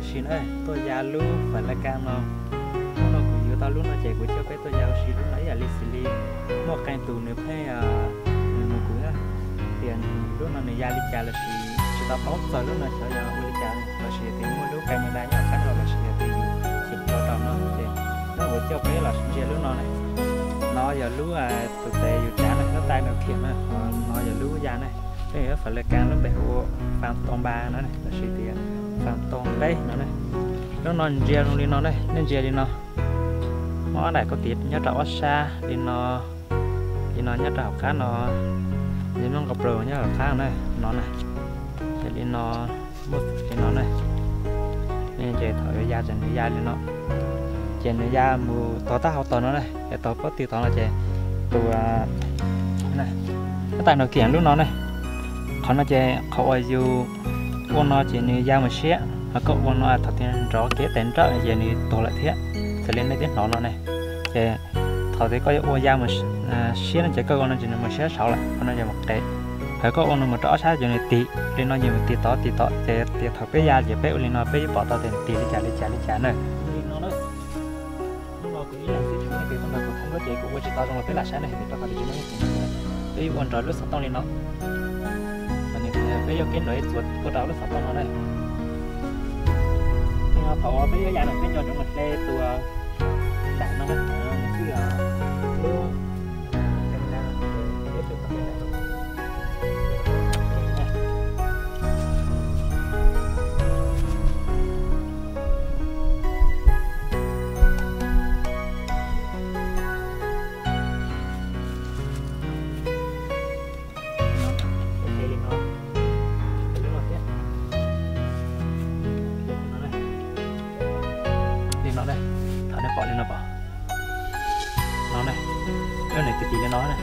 Sim na, tuaj ya lub fais laj kas no. Lub no kuv yuav tau lub no ces kuv coj peb tuaj ya ua si lub no ib yam li xws li muaj qee tus nws pheej, nws mus kuv na, tias lub no nws ya li cas lossis tsis tau paub txog lub no xyov yog ua li cas lossis tias muaj lub kas nas das nyob qab no lossis yog tias yus xyeem tso rau no ces no kuv coj peb los ntsia lub no na. No yog lub tus tes yus tsav na, lub tais no khiam na, no yog lub ya na. Peb yuav fais laj kas lub npe hu ua Fam Too Npa no lossis tias Fam Too Npe no na. Lub no ntsia zoo li no na, nej ntsia li no. Muaj ob daim kauj tiv nyob rau ob sab li no, li no nyob rau hauv qab no, li muaj nqe plaws nyob hauv qab na, no na. Ces li no, muaj li no na. Ces thaum yuav ya ces nws ya li no, ces nws ya mus tog tab hau tog no na, es tog pob tw tod no ces tus, lub tais no khiam lub no na. Qhov no ces qhov uas yus ua no ces nws ya mus siab, ho koj ua no thaum twg nrov kiag tais nrawm ces nws tuag lawm thiab. Xws li nej twb hnov no ne, ces thaum twg koj yuav ua ya mus siab no ces koj ua no ces nws mus siab saud lawm, qhov no ces mus qev. Ho koj ua no mus rau ob sab ces nws tig li no, ces mus tig tod tig tod, ces tias thaum peb ya ces peb ua li no peb yuav pom tau tias nws tig li cas li cas li cas na. Li no na, lub no kuv ib leeg xwb tsis muaj leej twg tuaj nrog kuv tham luag ces kuv ua tsis tau zoo los peb lam saib na, vim rau qhov tias tsis muaj leej twg nrog. Peb yuav ua nrog lub xov tooj li no, peb yuav kev nrog ib txuas tuaj rau lub xov tooj no na. Thaum peb yuav ya no peb nco ntsoov mus hle tus daim no na, nws twb yog lub Li no ne, thaum nej pom li no pom no ne, nws tig tig li no ne.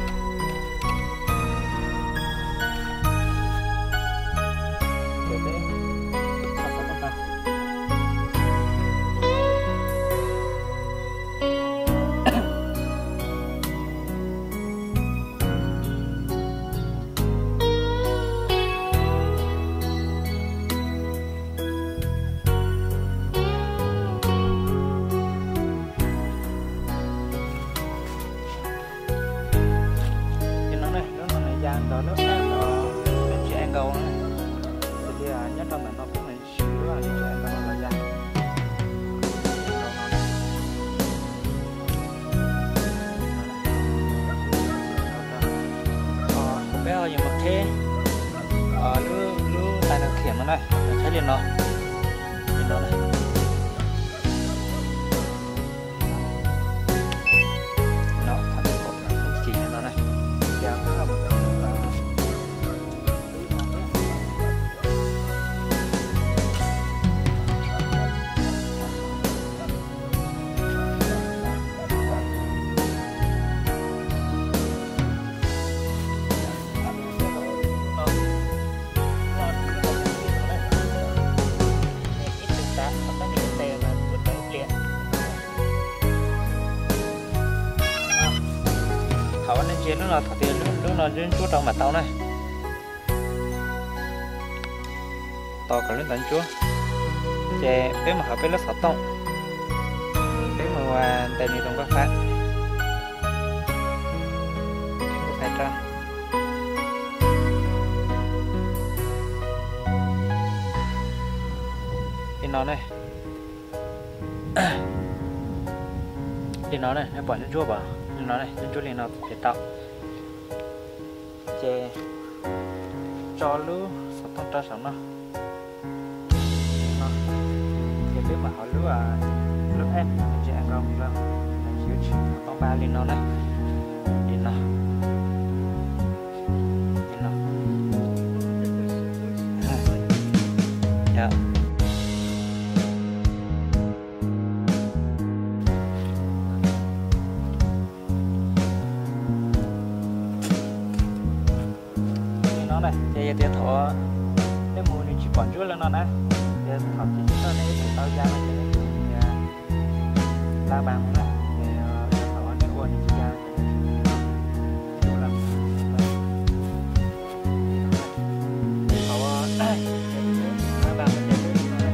Li no ne, lub no nws ya nrog lub ab no, lub tsis angle no, xws li nyob rau ntawm no kuv mam siv lub tsis angle no los ya. Peb ho yuav mus qhib lub, lub tais no khiam no na, qhib li no, li no na. No, thaum twg pom no ces no na, ces peb ho mus qhib lub Thaum nej ntsia lub no thaum tias lub no ntsuab ntsuab rau mam tau na. Tos kom lub ntawd ntsuab, ces peb mus hauv peb lub xov tooj, peb mus ntes nws tus nkauj fab. Li no ne, li no ne, nej pom ntsuab ntsuab pom li no ne, ntsuab ntsuab li no ces tau. Ces tso lub xov tooj rau saum no. Ces peb mam hauv lub, lub app tsis nkaus mus rau, yuav tsis tau npa li no na. Li no, li no. Li no na, ces yog tias thaum nej mus nws tsis pom ntsuab li no na, ces thaum tsis tau nej ib txwm tau ya no ces nej mus tias la npas na, ces thaum nej ua nws tsis ya ces nej mus la npas. Thaum la npas ces peb mus no na,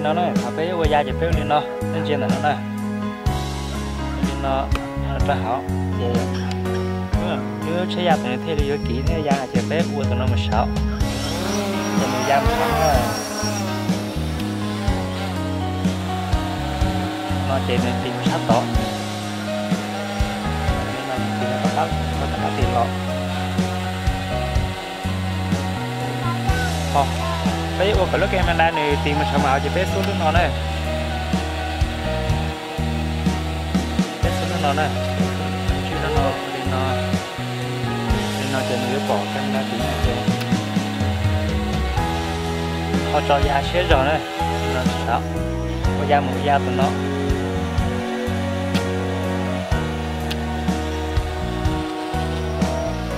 No na, thaum peb ua ya ces peb ua li no, nej ntsia ntawm no na. Ua li no rau hauv, ces lub tsheb ya ntawd thiaj li yuav kiv thiab ya, ces peb ua tus no mus saud, ces nws ya mus saud na. No ces nws tig mus sab tod. Tig rov qab tig los. Ho peb ua kom lub camera nws tig mus saud mas hauv ces peb xub lub no na. Peb xub lub no na. Tswj lub no li no. Li no ces nws yuav pom camera tig no ces ho tso ya siab zog na. Li no tsis tau. Ua ya mus ua ya tus no.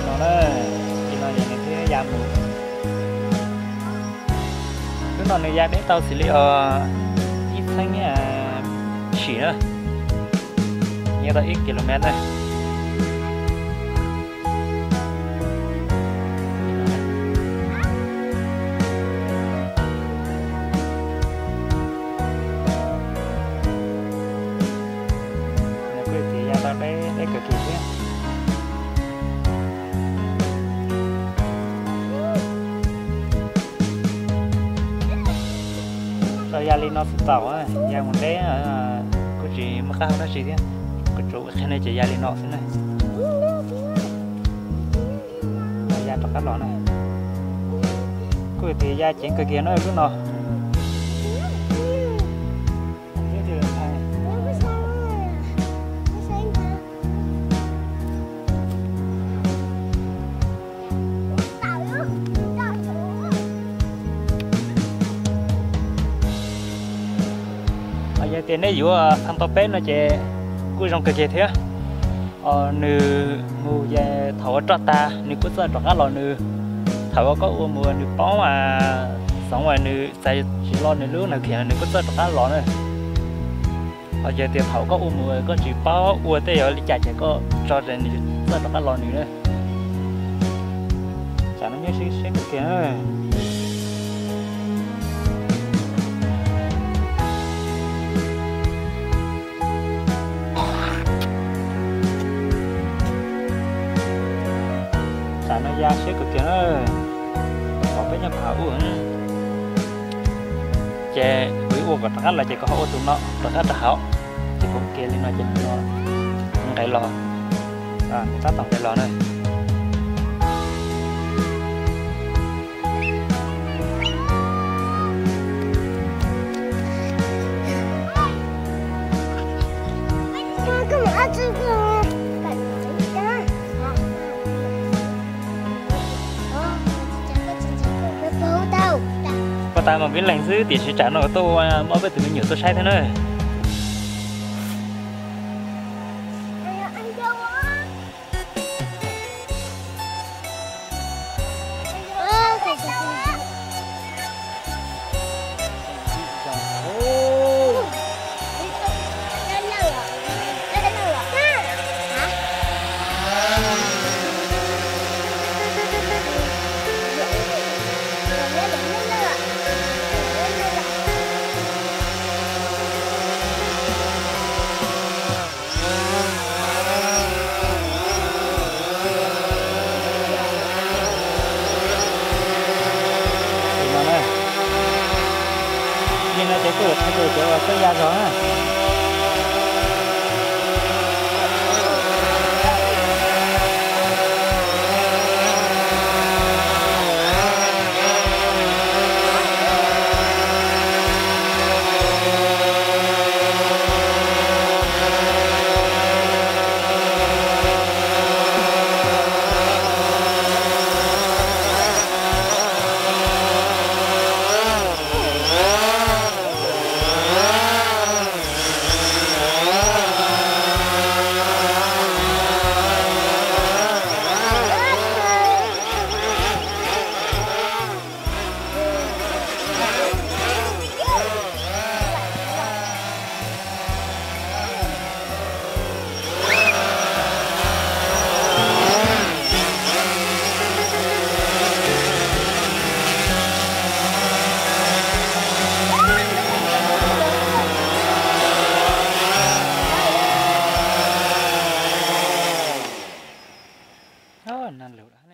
No na, li no ces nws twb ya mus. Lub no nws ya deb tau xws li os ib txheeb sim na, nyob tau ib kilomet na. Nws kuj txiv ya tau deb deb kawg kiag thiab. Tau ya li no xwb tau, ya mus deb kuj tsis muaj qab hau dab tsi thiab, kuv tsuas ua qhia nej ces ya li no xwb na. Ya rov qab los na. Kuj tias ya ceev kawg kiag na lub no. Yog tias nej yuav xa tau peb no ces kuj zoo kawg kiag thiab. Nws mus thaum ua roj tag nws kuj txawj rov qab los nws. Thaum koj ua mus nws paub mas xoov nws txais tsis lo nws lub nag khiav nws kuj txawj rov qab los na. Ho yog tias thaum koj ua mus koj tsis paub ua tej yog li cas ces koj tso ces nws txawj rov qab los nws na. Tsam no nyob siab siab kawg kiag na. Tsam no ya siab kawg kiag na. Pom peb nyob pem hav ub. Ces kuv ua kom rov qab los ces kuv ho ua tus no rov qab rau hauv. Ces kuv kiag li no ces no nqes los, tab tom nqes los na. Puag ta mas vib leeg xwb tiam sis tsam no tuaj muaj peb tus me nyuam tuaj saib thiab na. Li no ces kuj yuav qhia rau cov uas tuaj ya zog na. na lug da.